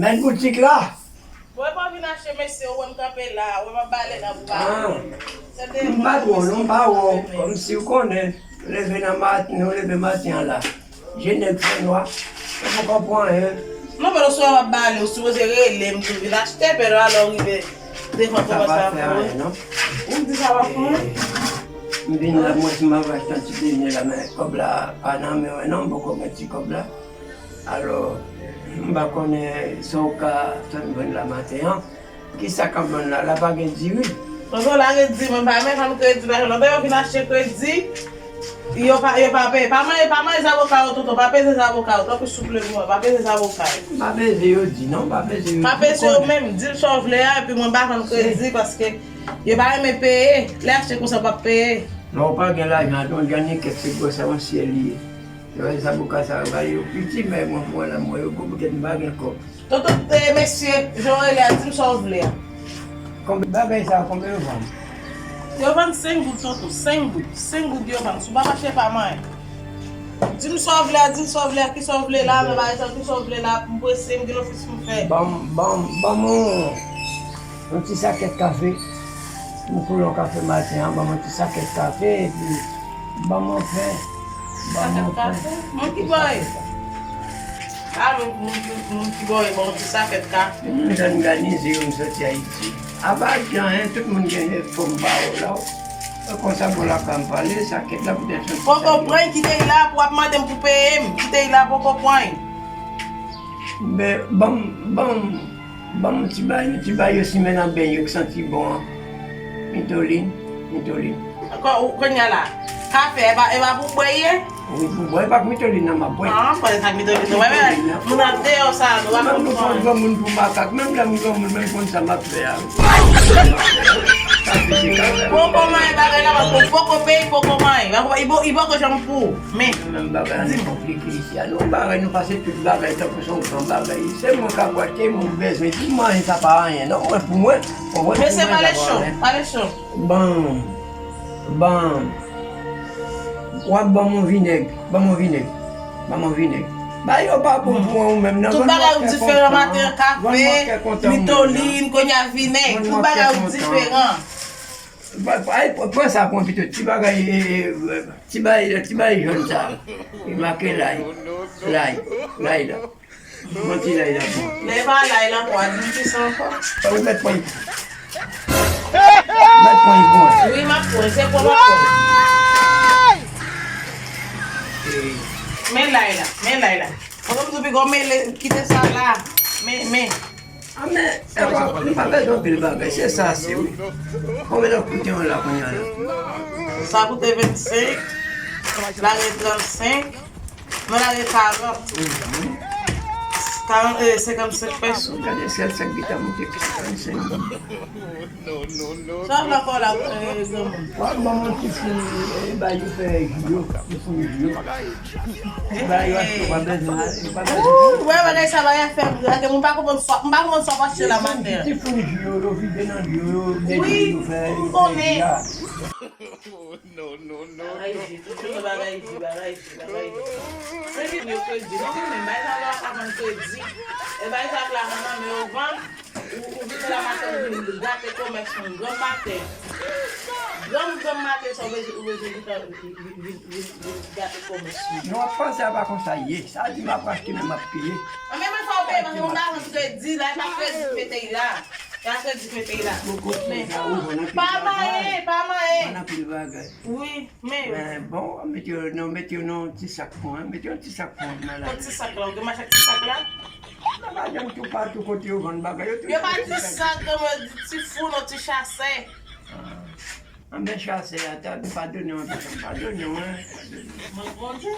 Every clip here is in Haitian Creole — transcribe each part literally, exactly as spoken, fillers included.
Mèt boutik la. Mwen pa vin achte, mesye, ou wè m kanpe la, ou wè m ap bale nan bouba. Ah. M pa t wè w non, m pa wè w. Kòmsi w konnen, leve nan maten, nou leve maten an la. Je nèg fè nwa, ou poko pran anyen. Non, men si w ap bale, ou sipoze rele m pou vin achte, men alò w rive devan kòman sa pou. Sa pa fè anyen, non. Ou di sa pa fè anyen? M vin la, mwen, si m ap achte yon ti dejene la, men kòb la pa nan men mwen, non, m poko gen ti kòb la. Alò, m pa konnen sa w ka fè m jwenn la maten an. Kisa k ap vann la? La pa gen diri? Tonton, la gen diri, mwen pa menm vann kredi, la, lontan yo fin achte kredi, yo pa, yo pa peye. Pa manje, pa manje zaboka yo, tonton, pa peze zaboka yo, tanpri souple pou mwen, pa peze zaboka yo. Pa peze yo di non, pa peze yo di. Pa peze yo menm, di l sa w vle a, epi mwen pa vann kredi, paske yo pa renmen peye, lè achte konsa yo p ap peye. Lè w pa gen lajan, tonton, jan ni kèk se gwosè yon syèl li ye. Se vre, zaboka sa yo ba yo piti, men mwen, mwen la, mwen, yo gwo poutèt m pa gen kòb. Tonton, eh, mesye, jan w rele a, di m sa w vle a. Konbyen bagay sa, konbyen yo vann? Yo vann senk goud, tonton, senk goud. Senk goud yo vann. Si w pa mache, pa manyen. Di m sa w vle a, di m sa w vle a, kisa w vle la, men pa egzanp, kisa w vle la, m prese, m gen ofis pou m fè. Ban m, ban m, ban m yon, yon ti sakèt kafe. M koule yon kafe maten an, ban m yon ti sakèt kafe, epi ban m yon pen. Ban m yon pen. Sakèt kafe? Moun ki ba w? A, moun, moun, moun, moun ki ba w, ban w yon ti sakèt kafe. Moun òganize yo, m soti Ayiti. Apa di anyen, tout moun gen fòm pa w la. E konsa, bon, la, pa m pale, sakèt la poutèt yon ti. Poko pran, kite l la, pou w ap mande m pou peye m, kite l la, poko pran. Men, ban m, ban m, ban m yon ti bay, yon ti bay yo simen nan beny yo k santi bon an. Mitolin, mitolin. Ankò, ou, kounye a la, kafe, e pa, e pa pou bwè ye? Wi, pou bwè, e pa k mitolin nan m ap bwè. Ah, pa sa k mitolin nan, wè, wè. Moun ap deyò sa, nou pa konn. Nou pran granmoun pou makak, menm lè m granmoun, menm konn sa m ap fè a. Poko manyen bagay la, poko, poko peye, poko manyen. Li poko, li poko janm pou. Men, menm bagay an konplike isi a. Nou bagay, nou pase tout bagay tankou se yon gran bagay. Se mwen k ap achte, mwen bezwen di mwen sa pa anyen. Non, mwen pou mwen, mwen pou mwen sa pa anyen. Mesye, pale cho, pale cho. Ban, ban, w ap ban m yon vinèg, ban m yon vinèg, ban m yon vinèg. Bagay yo pa bon pou ou menm, non. Tout bagay ou diferan maten, kafe, mitolin, kounye a vinèg. Tout bagay ou diferan. Ba, ba, pran sa pou mwen pito. Ti bagay, eh, eh, ti bagay, ti bagay jòn sa. Li make lay. Lay. Lay la. Mwen ti lay la pou mwen. Lè pa lay la, kwa, di m ki sa ankò. Ou mèt pran. Mèt pran pou mwen. Wi, m ap pran. Se pou m ap pran. Men lay la. Men lay la. Mwen menm tou piga w mele, kite sa la. Men, men. Ah, men, e pa, nou pa bezwen anpil bagay, se sa, se wi. Konbyen l ap koute yon la kounye a la? Sa koute vennsenk, la gen trannsenk, men la gen karant. Karant, eh, senkannsenk peso. Gade sèl sa k gentan moute karannsenk. Sa la kò la, eh, granmoun. Wa ban mwen ti fou, eh, ba yo fè ji yo, ti fou ji yo. Ba yo achte, yo pa bezwen, yo pa bezwen. Ou wè bagay sa, bagay fè m lage, m pa konprann sa, m pa konprann sa w achte la maten. Ti fou ji yo, yo vide nan yo, yo, yo fè, yo fè ji a. Non, non, non. Bagay ji, tout bagay ji, bagay ji, bagay ji. Se ki yo kredi, non, men bagay sa la pa vann kredi. E bagay sa la vann nan men yo vann. Ou, ou vin la maten, ou vin gate komès moun, granm maten. Granm, granm maten, sa w bezwen, ou bezwen vin, vin, vin, vin, vin gate komès moun. Non, w ap panse a pa konsa ye. Sa di m ap achte, men m ap peye. An, men mwen fè w peye, paske mwen pa konn kredi, la, e pa kredi k mete y la. E pa kredi k mete y la. Men, pa manyen, pa manyen. Wi, men. Men bon, mete yo, non, mete yo nan ti sak pou mwen, mete yon ti sak pou mwen nan la. Yon ti sak la, ou te mache ak ti sak la? Nan pa janm toupatou kote yo vann bagay yo, yo pa di sa, granmoun, yo di ti fou, non, ti chasè. Ah. Anben chasè a, ta padone mwen, padone mwen. Mwen Bondye.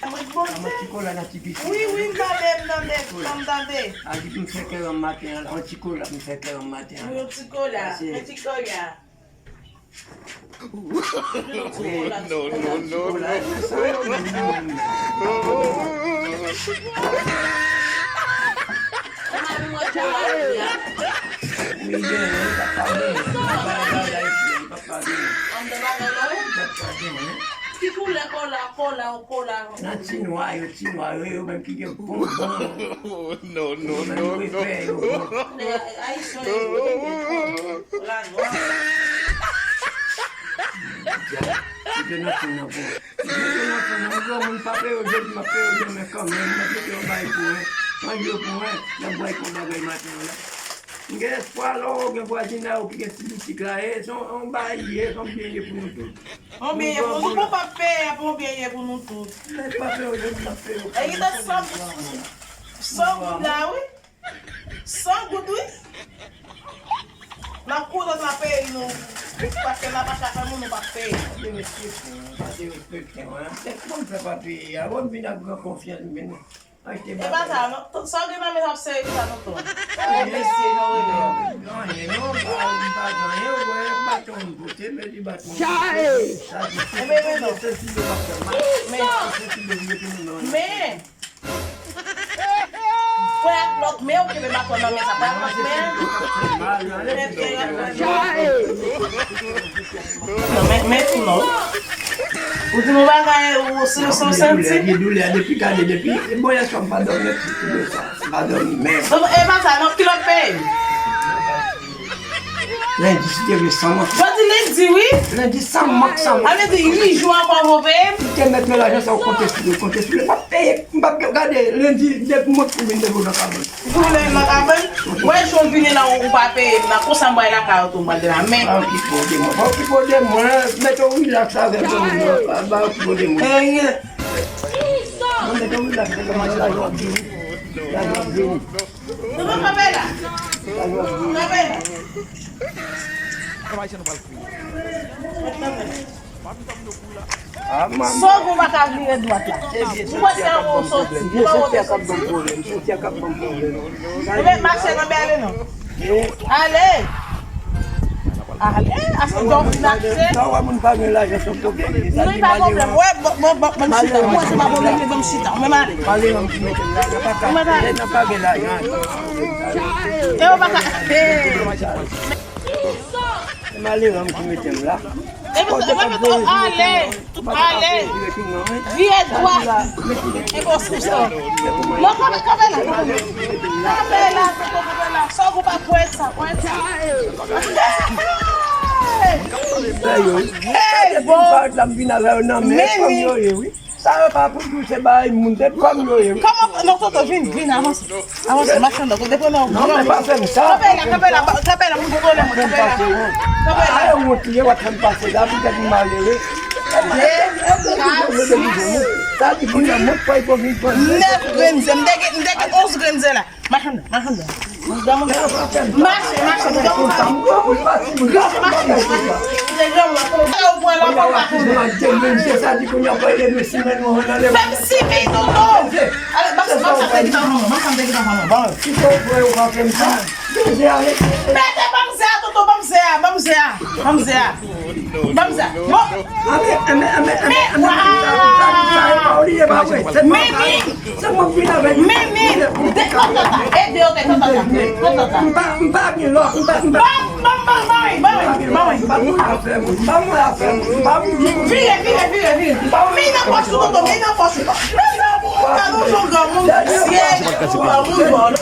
Mwen Bondye. An ti kola nan ti pisi. Wi, wi, m tande, m tande, m tande. A di m fè kè an maten an, an ti kola, m fè kè an maten an. Wi, yon ti kola, yon ti kola. Non, non, non, non. Ki koulè kola, kola, kola? Nan ti nwa yo, ti nwa yo, yo menm ki gen bon, bon. No, no, yo menm no, yo no. Fè yo bon. Lè Ayisyen yo, kola nwa. Kite nan fin nan pou. Kite nan fin nan. Yon granmoun pa peye yo jodi, m ap peye yo demen kanmenm. M ap mete yon bagay pou mwen. Manje yo pou mwen. N ap bwè yon bagay maten an la. M gen espwa lè w gen vwazinay ou ki gen ti boutik la, e se yon, yon bagay li ye, se yon byen li ye pou nou tout. Yon byen li ye pou nou tout, pa peye pou yon byen li ye pou nou tout. Nèg pa peye yo jodi, n ap peye yo. E gentan san, san goud la, wi. San goud, wi. N ap kouri, n ap peye nou. Paske n ap achte afè moun, nou p ap peye. Pa derespekte mwen, pa derespekte mwen. Nèg kòm sa pa peye, avan m vin ak gran konfyans, m vin. E pa sa, non. Sa w gen nan men w ap sere sa, tonton. Sa w gen mesye, jan w rele a. Anyen, non, m pa, m pa gen anyen, ou wè, baton m pote, men li baton m pote. Sa di, se si yo pa fè mal. Men, men, pran ak lòt men, ou kenbe baton nan men sa, pran ak lòt men. Non, men, men tou non. Ou di nou bagay, ou si nou sou senti. Gen doulè, gen doulè, depi gade, depi, bon, yè swa m pa dòmi, m pa dòmi, men. E pa sa, non, kilòt peyi? Lendi, si Dye vle, san mank. Jodi lendi, wi. Lendi, san mank, san mank. Sa vle di uit jou ankò pou peye m. Si te mèt men lajan sa, ou konte sou li, konte sou li. M ap peye, m p ap gade, lendi, depi mwen kouri devan nan kabann. Ou lè nan kabann, wè, jou vini la, ou pa peye m nan, konsa m pral lakay ou tou, m pral de la men. Pa okipe w de mwen, pa okipe w de mwen, mete w rilaks avè m, pa, pa okipe w de mwen. Non, mete w rilaks, mete w rilaks, lajan ap vini, lajan ap vini. Lajan ap vini. Lajan ap vini. Sòg ou pa ka vire dwat la. Ou wè se anwo w soti. Vye senti a k ap ban m pwoblèm. Senti a k ap ban m pwoblèm. Ou mèt mache nan bèlen non. Ale. Ale. Aske dòm fin achte. Sa w wè moun pa gen lajan se yon pwoblèm. Non, pa pwoblèm. Wè, bon, bon, bon, bon, chita. Mwen se pa pwoblèm, li ban m chita. Ou menm ale. Ou mèt ale. Nan pa gen lajan. E ou pa ka. Malere m ki mete m la. Epi, epi, ale, ale. Vye dwat. Epi, ou sou sa. Non, kanpe, kanpe la. Kanpe la, kanpe la. Sa ou pa pwèt sa, pwèt sa. Hey, bon. Sa yo pa pou di w se bagay moun, se kòm yo ye, wi. Kòman, non, tonton, vin, vin, avanse. Avanse, machann, kote pran nan. Non, men pa fè m sa. Kanpe la, kanpe la, kanpe la, moun pran nan, kanpe la. Kanpe la. Ay, wont li ye, w ap fè m pase la, poutèt m malere. Sa di, moun nan, moun fwa, y pou vin pran. Nèf grenn ze, m te gen, m te gen onz grenn ze la. Machann, machann. Mache, mache, m te kontan. Mache, mache. Fè m simen, tonton. Ale, mache, mache, fè gita fanm, mache, fè gita fanm. Mete, ban m ze a, tonton, ban m ze a, ban m ze a, ban m ze a. Ban m sa. Bon. Anben, anben, anben, anben, anben, sa, sa, sa, e pa w li ye, pa vre. Se mwen, se mwen ki vin avèk li. Men, men, de, kontan ta, e de yo te kontan ta, kontan ta. M pa, m pa gen lòt, m pa, m pa. Ban, ban, ban, ban, ban, ban, ban. M pa mwen afè mwen, m pa mwen afè mwen, m pa mwen. Vire, vire, vire, vire. Men nan pòch ou, tonton, men nan pòch ou. Men nan pòch ou, gade yon jan granmoun visye, granmoun vòlò.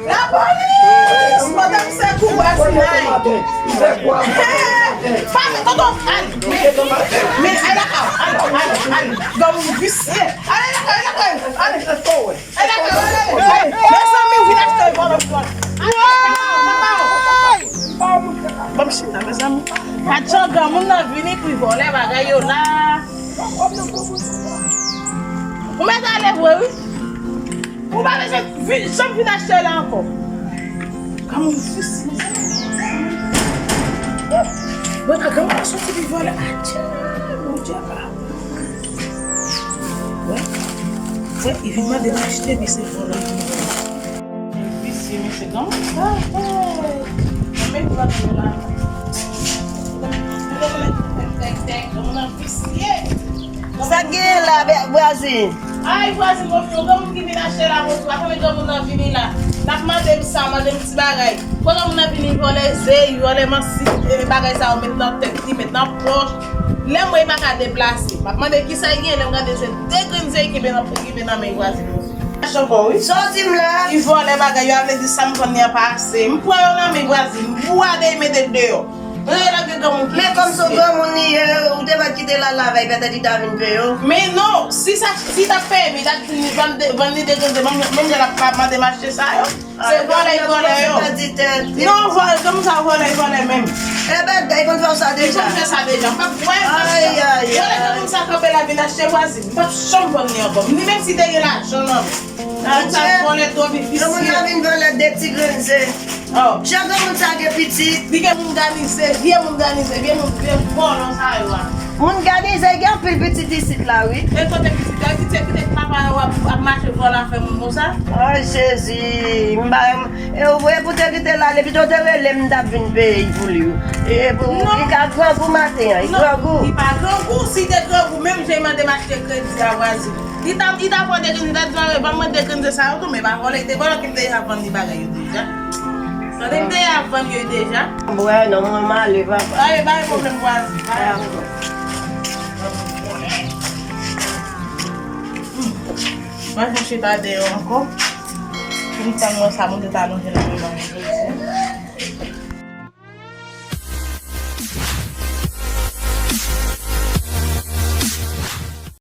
Lapolis! Madanm se kou vwazinay. Pa fè, tonton, ale. Men, men, ale lakay, ale, ale, ale. Granmoun visye. Ale lakay, lakay, ale. Ale lakay, ale, ale. Mezanmi, ou vin achte vòlò, vòlò. Ale lakay, papa. Ban m chita, mezanmi. Gad jan granmoun nan vini pou vòlè bagay yo la. Ou mèt ale vre, wi. Ou pa bezwen vi-, janm vin achte la ankò. Granmoun fis, mezanmi. Bon, granmoun nan soti pou vòlè. Adje, Bondye, papa. Wè, wè, li vin mande m achte, men se vòlò li vin vòlò. Visye, men se granmoun sa, hey. Mwen menm vòlò la. Granmoun nan visye. Sa k genyen la, vwazen? Ay, vwazen, mwen fè yon granmoun ki vin achte la, mwen fè yon granmoun nan vini la. N ap mande m sa, mande m ti bagay. Kote moun nan vini vòlè ze, vòlè mansi, e, bagay sa yo met nan tèt li, met nan pòch. Lè m wè li pa ka deplase, m ap mande kisa l gen, lè m gade se de grenn ze li kenbe nan, li kenbe nan men vwazin yo. Achte ankò, wi. Sa w di m la? Li vòlè bagay yo, a vle di sa m vann li an pa ase. M pran yo nan men vwazin, m bwade li mete l deyò. Mwen gen lòt gen granmoun ki. Men kòm se yon granmoun li ye, ou te mèt kite l al avè l, petèt li ta vin peye w. Men non, si sa, si t ap peye m, li t ap di m li vann de, vann li de grenn ze, menm, menm jan l ap mande m achte sa yo. Se vòlè, vòlè yo. Pèdi tèt. Non, vòlè, granmoun sa vòlè, vòlè menm. Ebyen, li konn fè w sa deja. Li konn fè sa deja. M p ap wè. Ay, ay, ay. Vòlè granmoun sa kanpe la vin achte vwazin. M p ap janm vann li ankò. Ni menm si te gen lajan nan men. Moun sa vòlè twòp difisil. Granmoun nan vin vòlè de ti grenn ze. Oh. Jan granmoun sa gen pitit. Li gen moun ganize, vye moun ganize, vye moun, vye vòlò sa yo a. Moun ganize gen anpil pitit isit la, wi. E kote pitit la? Pitit se kite papa yo ap, ap mache vòlò afè moun konsa. Ay, Jezi, m pa, e, ou, e pou te kite l ale, pito te rele m, m t ap vin peye l pou li, wi. E pou, li ka grangou maten an, li grangou. Non, li pa grangou, si te grangou, menm jan l mande m achte kredi a vwazin. Li ta, li ta pran de grenn, li ta di, "Ban mwen de grenn ze sa yo tou, men pa vòlè, li te vòlè ki m te ap vann li bagay yo deja." Tande m te ap vann yo deja. Bwè non, mwen m ale, papa. Ay, pa gen pwoblèm, vwazin, pa gen pwoblèm. Mwen fè chita deyò ankò. Pou m tann mwen sa, moun te ta lonje nan men mwen.